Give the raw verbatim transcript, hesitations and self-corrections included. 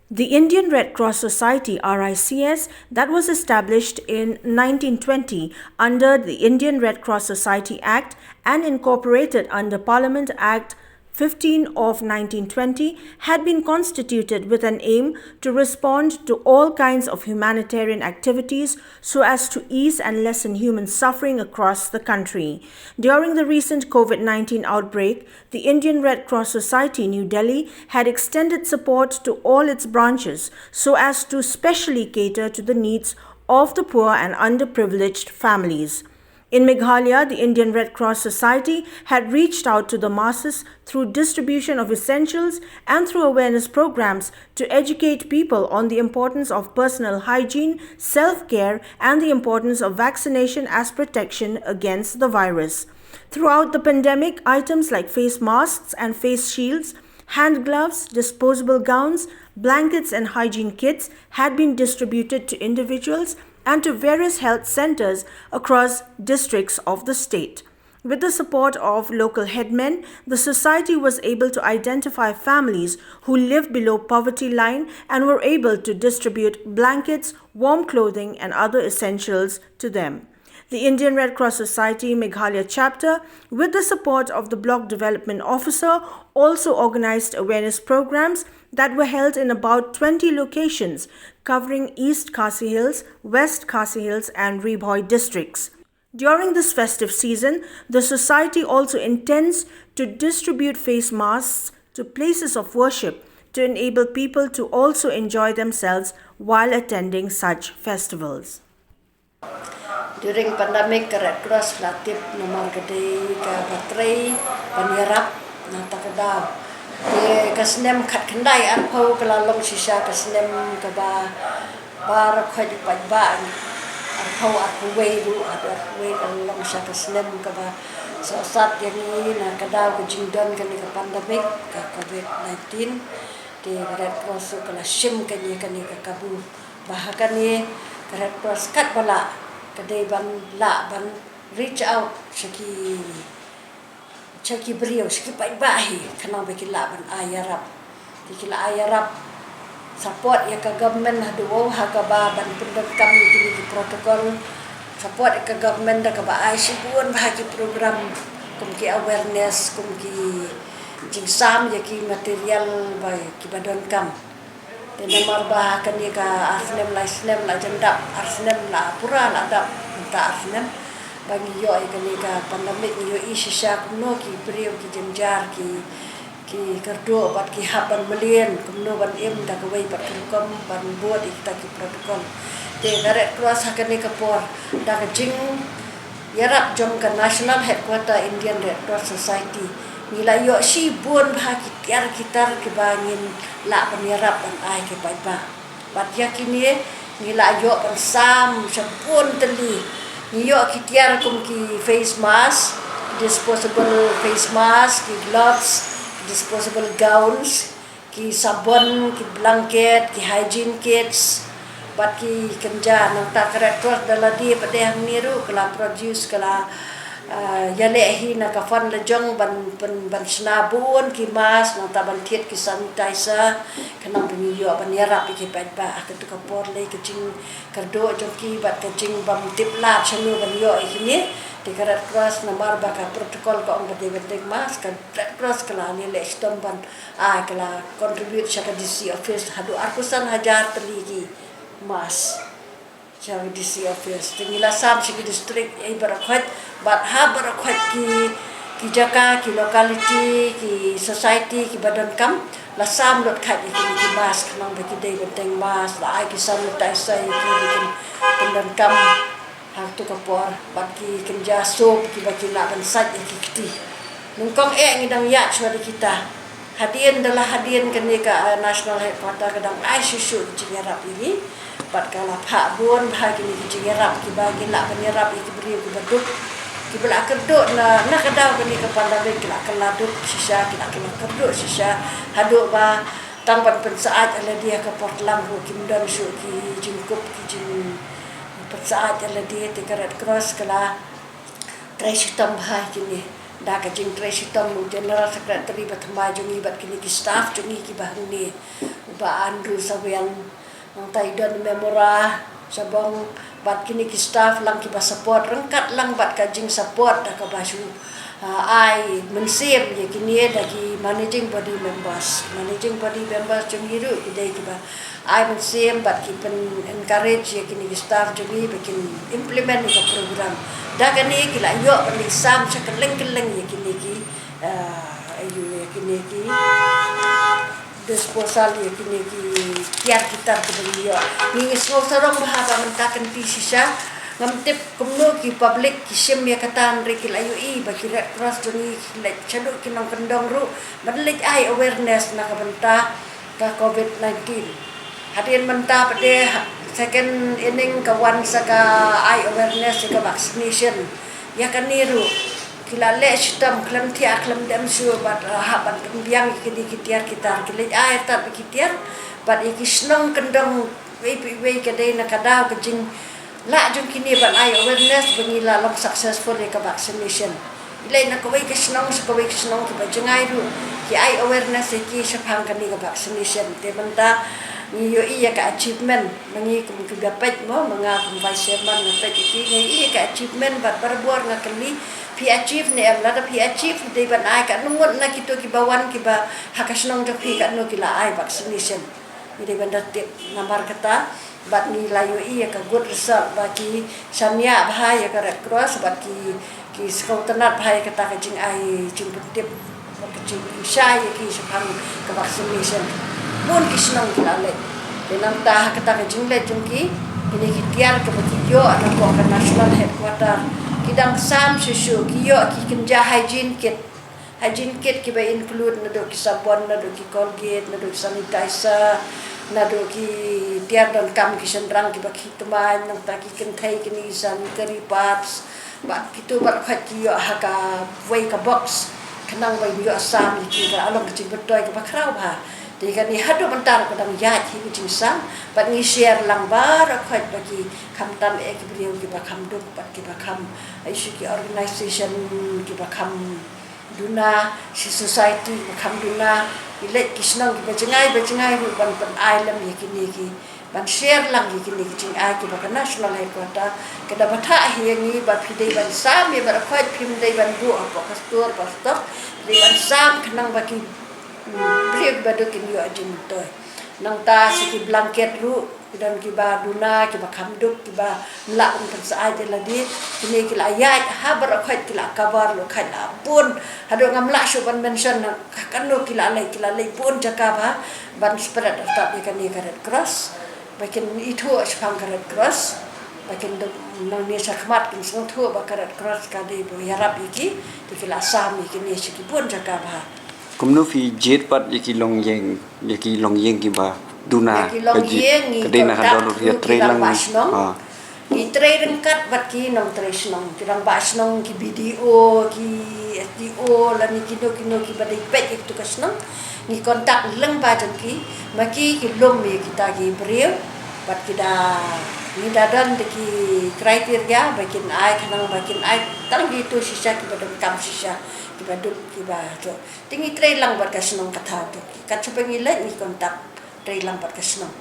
The Indian Red Cross Society, R I C S, that was established in nineteen twenty under the Indian Red Cross Society Act and incorporated under Parliament Act fifteen of nineteen twenty, had been constituted with an aim to respond to all kinds of humanitarian activities so as to ease and lessen human suffering across the country. During the recent COVID nineteen outbreak, the Indian Red Cross Society, New Delhi, had extended support to all its branches so as to specially cater to the needs of the poor and underprivileged families. In Meghalaya, the Indian Red Cross Society had reached out to the masses through distribution of essentials and through awareness programs to educate people on the importance of personal hygiene, self care, and the importance of vaccination as protection against the virus. Throughout the pandemic, items like face masks and face shields, hand gloves, disposable gowns, blankets, and hygiene kits had been distributed to individuals and to various health centers across districts of the state. With the support of local headmen, the society was able to identify families who lived below poverty line and were able to distribute blankets, warm clothing, and other essentials to them. The Indian Red Cross Society Meghalaya chapter, with the support of the Block Development Officer, also organized awareness programs that were held in about twenty locations, covering East Khasi Hills, West Khasi Hills, and Ri Bhoi districts. During this festive season, the society also intends to distribute face masks to places of worship to enable people to also enjoy themselves while attending such festivals. During pandemic, ka Red Cross la tip namar ka dei kaba trei ban ïarap na kata ka daw. Te ka snem khatkhyndai arphew ka la long shisha ka snem kaba baroh khoit paidbah, arphew, arphew wei ruh, arphew wei ka la long shisha ka snem kaba sngewsarong ïa ngi na ka daw ka jingdon kane ka pandemic ka COVID nineteen. Te ka Red Cross ruh ka la shim kane, kane ka kabu ba ha kane ka Red Cross katba lah ka dei ban lah ban reach out sha ki, sha ki briew, sha ki paidbah hi, khnang ba ki lah ban ai ïarap. Te ki la ai ïarap, support ïa ka government haduh ha kaba ban pyndonkam ïa kine ki protocol, support ïa ka government da kaba ai shibun bha ki program kum ki awareness, kum ki jingsam ïa ki material ba kiba donkam. Te namar ba kane ka ar snem lai snem la jan dap, ar snem la pura la dap, mynta ar snem ba ngi ïoh ïa kane ka pandemic, ngi ïohi shisha kumno ki briew ki jynjar ki, ki kyrduh bad ki hap ban mlien kumno ban im da kawei pat ka rukom ban bud ïa kita ki protocol. Te ka Red Cross ha kane ka por da ka jing ïarap jong ka National Headquarter Indian Red Cross Society, ngi la ïoh shibun bha ki tiar ki tar kiba ngin lah ban ïarap ban ai ki paidbah. Bad ïa kine ngi la ïoh ban sam sha bun tylli. Ngi ïoh ki tiar kum ki face mask, disposable face mask, ki gloves, disposable gowns, ki sabon, ki blanket, ki hygiene kits, bad ki kynja. Nangta ka Red Cross da lade pat de hangne ruh ka la produce, ka la, ah, ïaleh hi na ka fund la jong ban, ban, ban shna bun ki mask, nangta ban thied ki sanitizer, khnang ba ngi ïoh ban ïarap ïa ki paidbah. Ha katu ka por lei ka jingkyrduh jong ki bad ka jingbym tip lad shano ban ïoh ïa kine. Te ka Red Cross namar ba ka protocol ka ong ba dei ban deng mask, ka Red Cross ka la ïaleh shitom ban ai, ka la contribute sha ka D C office haduh arphew san hajar tylli ki mask sha ka D C office. Te ngi la sam sha ki district ei baroh khoit, bad ha baroh khoit ki, ki jaka, ki locality, ki society kiba donkam, la sam lut khat ïa kine ki mask, khnang ba ki dei ban deng mask, la ai ki sanitizer ïa ki ba kin pyndonkam ha katu ka por, bad ki kynja soap kiba kin lah ban sait ïa ki kti. Nyngkong eh ngi dang ïaid shuwa da kita. Hadien da la hadien kane ka, ah, National Headquarter ka dang ai shuh shuh ki jingïarap ïa ngi. Bad ka la phah bun bha kine ki jingïarap kiba ngin lah ban ïarap ïa ki briew kiba duk, kiba la kyrduh na, na ka daw kane ka pandemic, ki la kylla duk shisha, ki la kylla kyrduh shisha, haduh ba tang ban pynsyaid ïa lade ha ka por tlang ruh kim don shuh ki jingkup, ki jing pynsyaid ïa lade. Te ka Red Cross ka la trei shitom bha ïa kine. Da ka jingtrei shitom u General Secretary ba thymmai jong ngi bad kine ki staff jong ngi kiba hangne, u Bah Andrew Sawiang, nangta i don Memora Shabong, bad kine ki staff lang kiba support, ryngkat lang bad ka jingsupport da kaba shu, ah, ai mynsiem ïa kine da ki managing body members. Managing body members jong ngi ruh ki dei kiba ai mynsiem bad ki pyn encourage ïa kine ki staff jong ngi ba kin implement ïa ka program. Da kane ki la ïoh ban leit sam sha kylleng kylleng ïa kine ki, ah, ïa kine ki disposal ïa kine ki tiar ki tar kiba ngi ïoh. Ngi sngew sarong bha ba mynta kynti shisha. Ngam tip kumno ki public ki shim ïa kata, hynrei ki la ïohi ba ki Red Cross jong ngi ki leit shaduh ki nongkyndong ruh ban leit ai awareness na ka bynta ka covid nineteen. Hadien mynta pat de, second inning ka wan sa ka ai awareness ïa ka vaccination. Ïa kane ruh ki la leh shitom khlem thiah khlem dem shuh bad, ah, hap ban pynbiang ïa kine ki tiar ki tar, ki leit ai tad ba ki tiar bad ïa ki shnong kyndong wei pa wei. Ka dei na ka daw ka jinglah jong kine ban ai awareness ba ngi la long successful ïa ka vaccination. Ki leit na kawei ka shnong sha kawei ka shnong kiba jngai ruh ki ai awareness ïa ki shaphang kane ka vaccination. Te mynta ngi ïohi ïa ka achievement. Ma ngi kum kiba peit mo, ma nga kum vice chairman nga peit ïa ki, ngi ïohi ïa ka achievement bad barabor nga kylli, phi achieve ne em? Lada phi achieve, dei ban ai katno ngut na kito kiba wan kiba ha ka shnong jong phi katno ki la ai vaccination. Ngi dei ban da tip namar kata bad ngi la ïohi ïa ka good result ba ki shaniah bha ïa ka Red Cross bad ki, ki sngewtynnat bha ïa kata ka jingai jingpyntip bad ka jingpynshai ïa ki shaphang ka vaccination. Bun ki shnong ki la leit. Te nangta ha kata ka jingleit jong ki, kine ki tiar kiba ki ïoh na ka National Headquarter ki dang sam shuh shuh, ki ïoh ki kynja hygiene kit. Hygiene kit kiba include naduh ki sabon, naduh ki Colgate, naduh ki sanitizer, naduh ki tiar donkam ki shynrang kiba ki thymmai, nangta ki kynthei kine ki sanitary pads. Bad kito baroh khoit ki ïoh ha kawei ka box khnang ba kin ïoh sam ïa ki, ka la long ka jingpynthoi kaba khraw bha. Te kane haduh mynta ruh ka dang ïaid hi ka jingsam bad ngi share lang baroh khoit ba ki, khamtam eh ki briew kiba kham duk bad kiba kham, ai shu ki organization kiba kham duna, shi society ba kham duna, ki leit ki shnong kiba jngai ba jngai ruh ban pyn-ai lem ïa kine ki, ban share lang ïa kine ki jingai kiba ka National Headquarter ka da batai hi ïa ngi ba phi dei ban sam ïa baroh khoit, phim dei ban buh hapoh ka store ba stock, phi dei ban sam khnang ba ki, mm, briew kiba duk kin ïoh jingmyntoi. Nangta shi ki blanket ruh, ki don kiba duna, kiba kham duk, kiba ym lah ban pynsyaid ïa lade. Kine ki la ïaid ha baroh khoit, ki la cover, baroh khoit la bun. Haduh ngam lah shuh ban mention ha kano ki la leit, ki la leit bun jaka bha ban spread artat ïa kane ka Red Cross. Ba kin ithuh shaphang ka Red Cross. Ba kin duk nangne shakhmat kin sngewthuh ba ka Red Cross ka dei ba ïarap ïa ki. Te ki la sam ïa kine sha ki bun jaka bha. Kumno phi jied pat ïa ki longïing, ïa ki longïing kiba duna? Ïa ki longïing ngi contact through ki rangbah shnong. Ha. Ngi trei ryngkat bad ki nongtrei shnong, ki rangbah shnong, ki B D O, ki S D O, lane kino kino kiba dei peit ïa kito ka shnong. Ngi contact lyngba jong ki, ma ki ki lum ïa kita ki briew bad ki da, ngi da don da ki criteria ba kin ai, khnang ba kin ai tang kito shisha kiba donkam shisha, kiba duk, kiba to. Te ngi trei lang bad ka shnong ka thaw to. Kat shaba ngi leit ngi contact trei lang bad ka shnong.